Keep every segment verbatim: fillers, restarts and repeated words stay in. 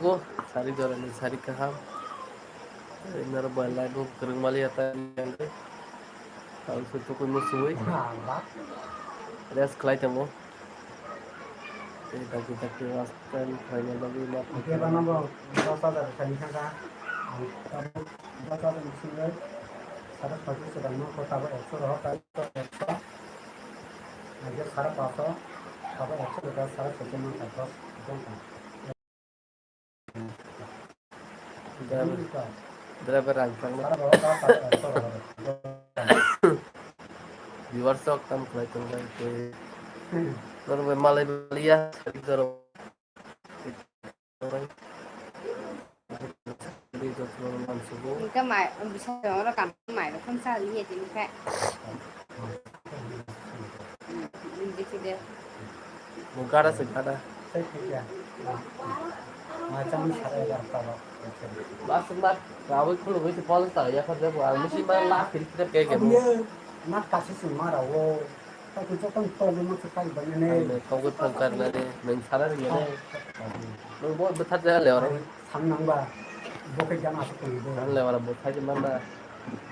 Sari jorani sari kaham. Inaro bai light bo kwrwng maliya ta. Ang se tukui musuwi. Rest khlai tongo. Tei dakti dakti rasta ni khlaina bagwi ma. Ang khe bana bo dos hajar khaini kha. Ang tabuk dos hajar ni simi sare phaising swkang nangkho, tabuk ekso rohor, tabuk ekso. Ang khe sare paso, tabuk ekso rohor, sare soicho nangkha, dos ghonta. Driver, driver rang tangma. Viewers rok tam khlai tong bai tei. Norok bai malai maliya, sari jorok. Hingke mai, bising oro kam mai rok khum sa liye tini khe. Bisi de. Bo gada se gada. Mas mat, rawi khulu bisi pol sa ya kha de bo, ang bisi ma la phil phil ke ke bo. Mat kasi sung ma rawo. Tei khe jotono togwi masa kaibainani. Ang togwi phone karnani, nwng sana ringya de. Nwng bo bwtharjak le oro. Sang nangba, bo khe jana aswk tongwi de. Ang le oro bwtharjak manna.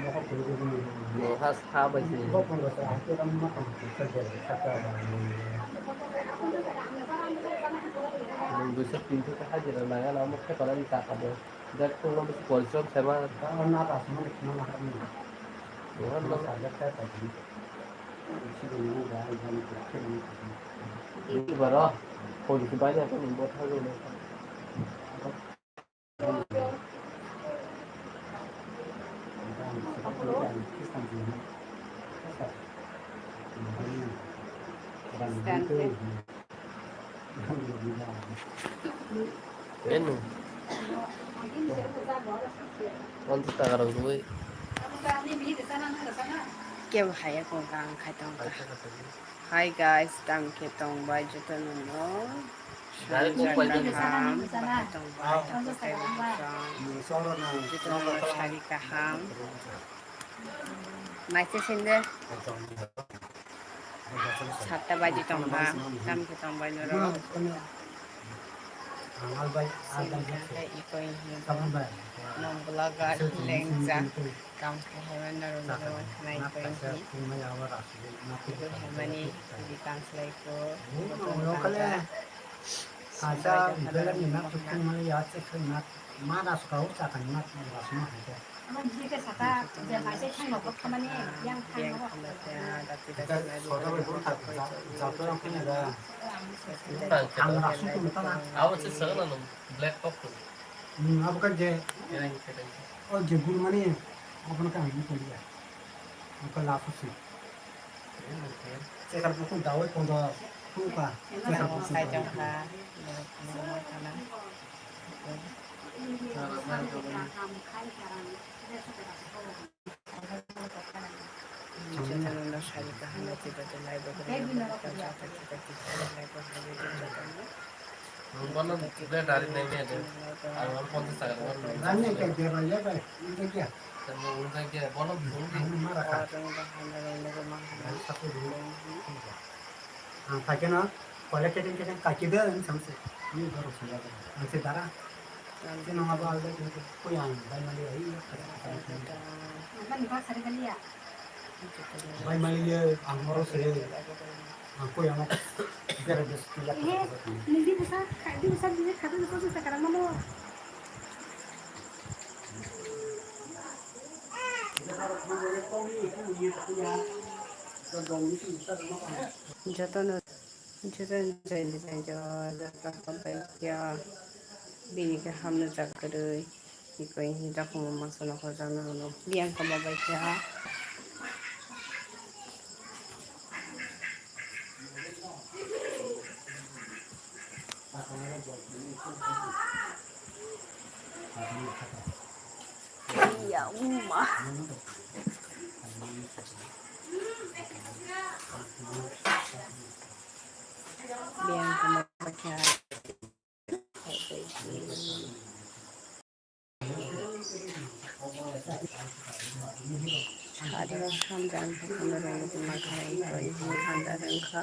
Bo khe tongwi de. Bo ha sa bai se. Bo phone rwsa, hakhe ram ma tong khe de, sakha. Nwng duiso tinso khe hajira nangya na, omo khe tongmani chakha de. Dek tongma bisi porisrom sema. Bo ha no. Ini baru, polisi banyak kan, buat hal ini. Eno. Ponchash taka rok rwui. Kebo haya kong kang khai tong kha. Hi guys, tamo khe tong bai joto no no. Sari kaham, tong bai tong bai tong bai. Joto no no sari kaham. Maise sinde. Satta baji tongkha, tamo khe tongbai norok. Sini khe ikoi hi bo. Nong vlogger lengja. Kam khe haiman norok no thanai ikoi hi. Ikoi haimani video tangkhlai kho. Kaisa belai ni nak tuk tong mani ya, chwng nak ma das kau cha kan nak das ma hai khe. Ama jike sata je mai se thang nok khamani yang thang nok. Sota bai bun thak ja to yang phai da. Ang rasu tu ta na. Abo se sa na no black pop tu. Hmm, abo kan je. O je guru mani abo kan ni ko ya. Ang ka la fu si. Chekar buku dawai kondo kuka. Chekar buku. Khai tongkha. Jotono no sari kaham, jotono live o kwrwi rok, jotono live o kwrwi rok, jotono. Bono ble dari nai me de. Ang oro ponchash taka rok nai. Nani ke de ba ya ba, ini ke ya? Tamo unjak ya, bono phone di. Ang mara ka. Ang sapu dulu. Ang pakai na, kole kedeng kedeng kaki de, ini samse. Ini baru sudah. Ang sedara. Ini nama ba alda ke, kuyang, bai mali ai. Apa ni ba sari kali ya? Bai mali ye, ang moro se, ang koi ano, bere bes kila. He, nidi besa, kadi besa, nidi kadi besa, besa karang mano. Jotono. Joto ni jai ni jai jo, joto hambai kya. Bini khe hamno jak kwrwi. Ikoi hini takhumung masa nokho jano hwnwi. Biyang kama bai kya. Ya, uma. Biyang kama bai kya. Sari hamjani hakhano rwngwi tongma khe, hamjani wngkha.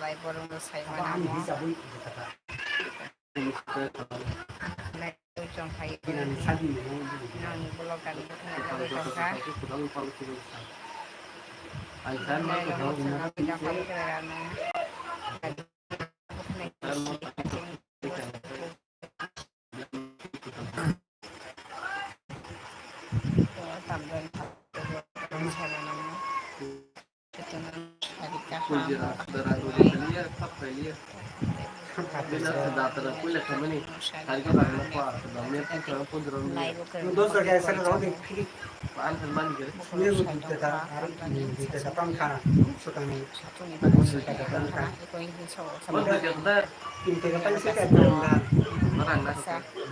bai borok no sai mano. tongkha. Nang vlog kani bwkhano tongkha. Nang vlog kani bwkhano tongkha. Kaisa,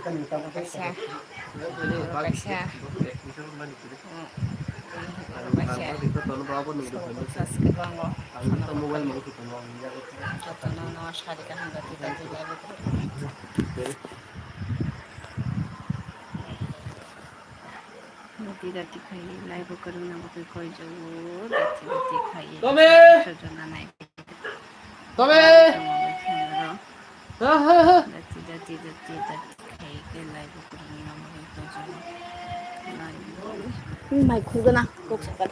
kaisa, kaisa, kaisa, jotono no sari kaham rw twi tongwi lai bo. Roti roti khai lai bo kwrwng na bo koi jago, roti roti khai. Tome! Sojona nai. Tome! Dati, dati, dati, dati, khai ke lai bo kwrwng na bo koi jago. Mai khugana kok sakar.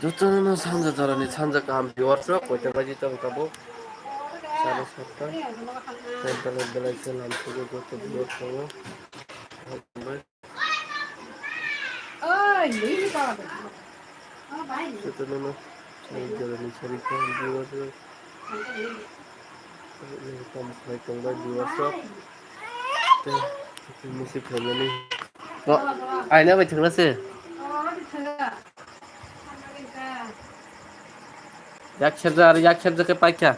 Jotono no sanja jorani sanja kaham viewers rok, koita baji tong tabuk. Sare satta. Central belai se lam sugo joto viewers tongo. Jotono no sanja jorani sari kaham viewers rok. Tamo khlai tongbai viewers rok. Tei misi phaimani. Bo aina bai thangna se. Yak serja ar yak serja khe paikha.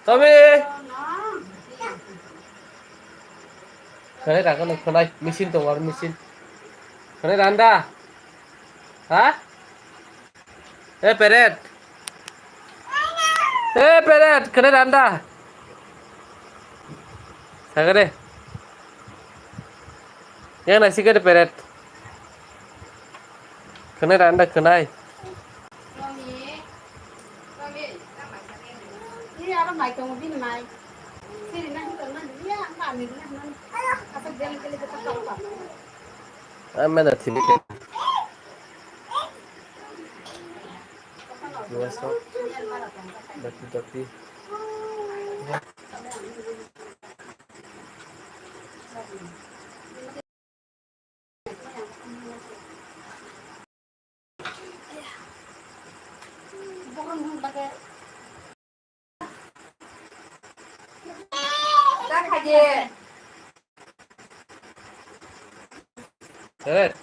Tome. Khwnai rang khwnai, machine tongo, aro machine. Khwnai randa. Ha? E peret. E peret, khwnai randa. Sagare. Yang nasi kare peret. Khwnai randa khwnai. Amena thimi. What's up? Dati dati. Hey.